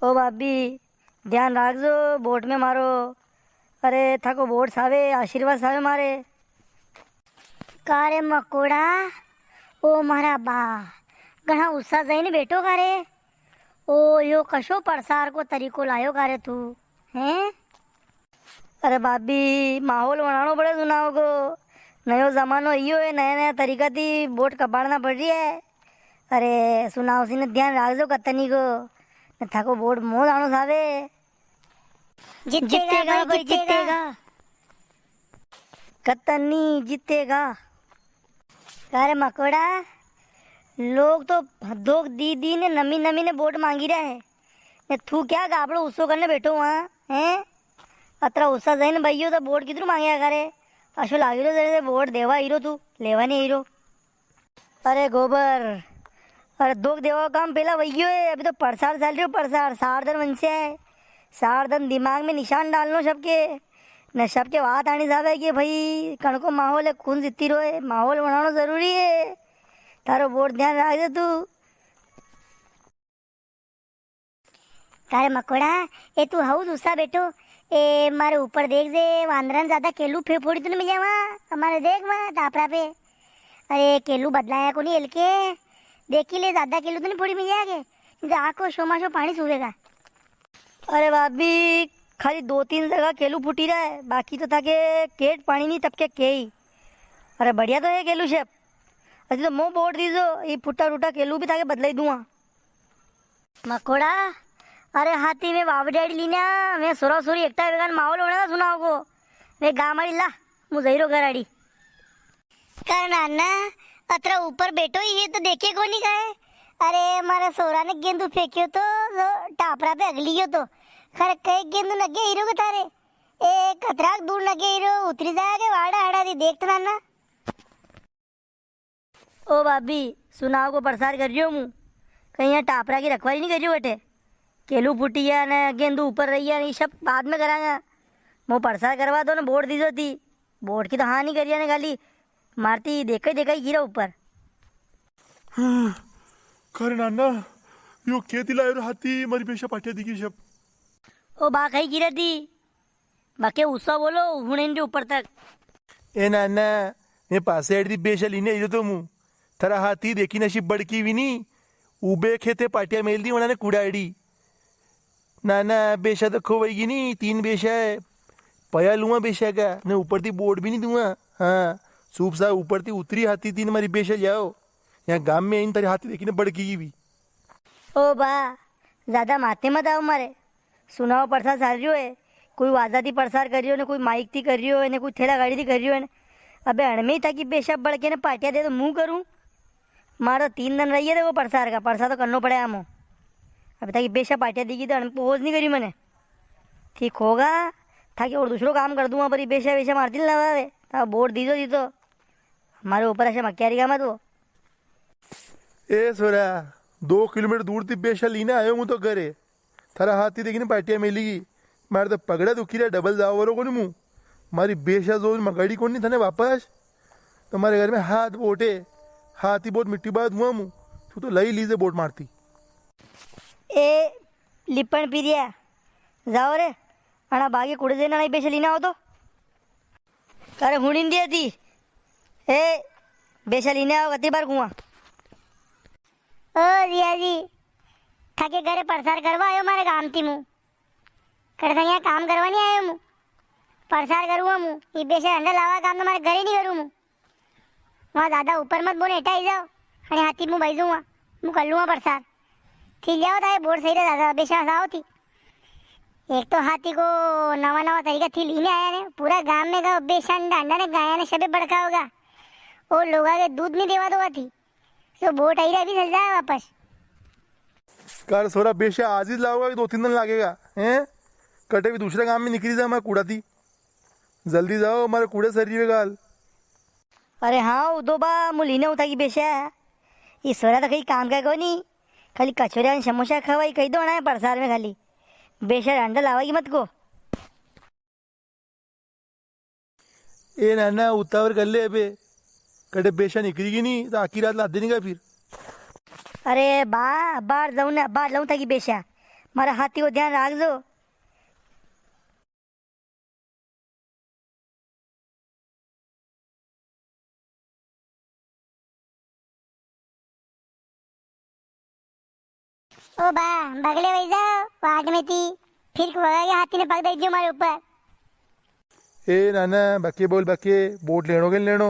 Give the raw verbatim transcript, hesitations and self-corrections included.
ओ भाभी, ध्यान राखजो बोट में मारो। अरे, थाको बोट सावे, आशीर्वाद सावे मारे। का रे मकोड़ा, ओ मारा बा, घणा उसा जाई ने बैठो का रे? ओ, यो कशो प्रसार को तरीको लायो का रे तू, हैं? अरे भाभी, माहौल बनानो पड़े सुनाव को। नयो जमानो इयो है, नया नया तरीका थी बोट कबाड़ना पड़ रही है। अरे सुनाव सी ने ध्यान राखजो कतनी को, ने थाको बोट मो जानो सावे। जीतेगा जीतेगा भाई, भाई, जीतेगा। जीतेगा। कतनी जीतेगा। अरे मकोड़ा, लोग तो धोक दी दी ने नमी नमी ने बोट मांगी रहा है, ने तू क्या गाबड़ो उस्सो करने बैठो वहां, हैं? अतरा उस्सा जई ने बइयो तो बोट किधरू मांग्या करे? अशो लागी रो जैसे बोट देवा हीरो तू, लेवा नी हीरो। अरे गोबर, अरे धोक देवा काम पेला वइयो है, अभी तो प्रसार चाल रही हो, प्रसार सार दन वंशे है, सार दन दिमाग में निशान डालनो सबके, ने सबके बात आनी जावे कि भाई कणको माहौल है, कौन जीती रो है, माहौल बनानो जरूरी है। थारो बोट ध्यान राखजे तू। का रे मकोड़ा, ए तू हऊ दूसरा बेटो, ए मारे ऊपर देख जे, वांदरा ने ज्यादा केलू फे-, फोड़ी तो नी मिल्या वहाँ, हमारे देख वहाँ टापरा पे। अरे केलू बदलाया कोनी एलके, देखी ले ज्यादा केलू तो नी फोड़ी मिल्या के, नी तो आखो शोमाशो पानी सूवेगा। अरे भाभी, खाली दो तीन जगह केलू फूटी रहा है, बाकी तो थाके केट पानी नी टपके के ही। अरे बढ़िया तो है केलू शेप। अरे तो मो बोट दीजो, ये फूटा टूटा केलू भी थाके बदलाई दूंगा। मकोड़ा, अरे हाथी में बावड़ियाड़ी लीना, मैं सोरा सोरी एकटा वेगा ने माहौल होने का सुनाव को। वे गाम वाली ला, मु जईरो घर आड़ी। का रे नाना, अतरा ऊपर बैठो ही है तो देखे कोनी का है? अरे, मारा सोरा ने गेंदू फेंक्यो तो, जो टापरा पे अगली गयो तो। खर कई गेंदू नगे हीरो के थारे। ए, कतराक दूर नगे हीरो, उतरी जाया के वाड़ा हड़ा दी, देख तो नाना। ओ भाभी, सुनाव को प्रसार कर रियो मु। कई यहाँ टापरा की रखवाली नी कर रियो बटे। केलू फूटी है ने गेंदू ऊपर रही है ने, ये सब बाद में करांगा। मो प्रसार करवा दो ने बोट दीजो थी। बोट की तो हाँ नी करिया ने, खाली मारती देखा ही देखा ही गिरा ऊपर। हाँ, का रे नाना, यो के दिलायो रे हाथी, मारी बेशा पाटिया दिखी सब। ओ बा कई गिरा थी, बाके उसा बोलो, हुणे नी ऊपर तक। ए नाना, मैं पासे अड़ी थी बेशा लीने आई तो मु। थारा हाथी देखी नसीब बड़की भी नी, उबे खेते पाटिया मेल दी वणा ने कुड़ाड़ी। ना, ना, बेशा तो खोवई गी नी, तीन बेशा है। पया लुआ बेशा का, ने ऊपर थी बोट भी नी दूंगा। हाँ, सूप सा ऊपर थी उतरी हाथी तीन मारी बेशा ल्याओ। यहाँ गाम में इन तारी हाथी देखी ने बड़की गी भी। ओ बा, ज्यादा माथे मत आओ मारे। सुनाव प्रसार सार रियो है, कोई वाजा थी प्रसार कर रियो ने, कोई माइक थी कर रियो है ने, कोई ठेला गाड़ी थी कर रियो है ने। अबे अणमे ही थाकी बेशा बड़के ने पाटिया दे तो मु करूं। मारो तीन दन रही है देखो प्रसार का, प्रसार तो करनो पड़े आमो। अबे थाकी बेशा पाटिया दी गी तो अणमे पोज नी करी मने। ठीक होगा, थाकी और दूसरो काम कर दूंगा, पर ये बेशा, बेशा मारती नी लगा वे। ता बोट दीजो जी तो। मारे ऊपर ऐसे मक्यारी का मत वो। ए सोरा, दो किलोमीटर दूर थी बेशा लीने आयो हूँ तो घरे। थारा हाथी देखी ने पाटिया मेली गी। मारे तो पगड़ा दुखी रहा, डबल जावा वालो कोनी मु। मारी बेशा जो मगाड़ी कोनी थने वापस। तो मारे घर में हाथ बोटे, हाथी बोट मिट्टी बाद हुआ मु। तू तो लई लीजे बोट मारती। ए लिपण पीरिया, जाओ रे, अणा बागे कुड़े जे ने अणा बेशा लीने आओ तो। अरे हुणी नी दी। ए, बेशा लीने आओ, कतरी बार कुआं। ओ जिया जी, थाके घरे प्रसार करवा आयो मारे गाम थी मु। कड़े थाके यहाँ काम करवा नी आयो मु। प्रसार करूँ मु। ये बेशा अंडा लावा काम तो मारे घरे नी करूँ मु। वहाँ ज्यादा ऊपर मत बोने, हेठा ही जाओ। अरे हाथी मु भाई जाऊँ, मु कर लूँगा प्रसार। थी जाओ, ताए बोर सही रहे दादा, बेशा साओ थी। एक तो हाथी को नवा नवा तरीका थी लीने आया ने, पूरा गांव में गयो, बेशा ने डांडा ने गाया ने सबे भड़कावेगा। ओ लोगा के दूध नी देवा दोगा थी, तो बोट आई रहा, अभी चल जाए वापस। कर सोरा, बेशा आज ही लाओगा कि दो तीन दिन लागेगा, हैं? कटे भी दूसरे गांव में निकली जा, मैं कूड़ा थी। जल्दी जाओ, मारे कूड़े सर रही है गाल। अरे हाँ, उदो बा, मु लीने उठा की बेशा। ईश्वरा तो कई काम का कोनी, खाली कचोरिया ने समोसा खवाई कही दो ना है प्रसार में खाली। बेशा अंडा लावा की मत को। ए नाना, उतावर कर ले अबे। कटे बेशा निकली की नी, तो आखी रात लादे नी का फिर। अरे बा, बाहर जाऊँ ना, बाहर लाऊँ थाकी बेशा। मारा हाथी को ध्यान राखजो। ओ बा, बगले वई जाओ, वाट में थी। फिर को वगा के हाथी ने पग दई दियो मारे ऊपर। ए नाना, बके बोल बके, बोट लेणो के नी लेणो?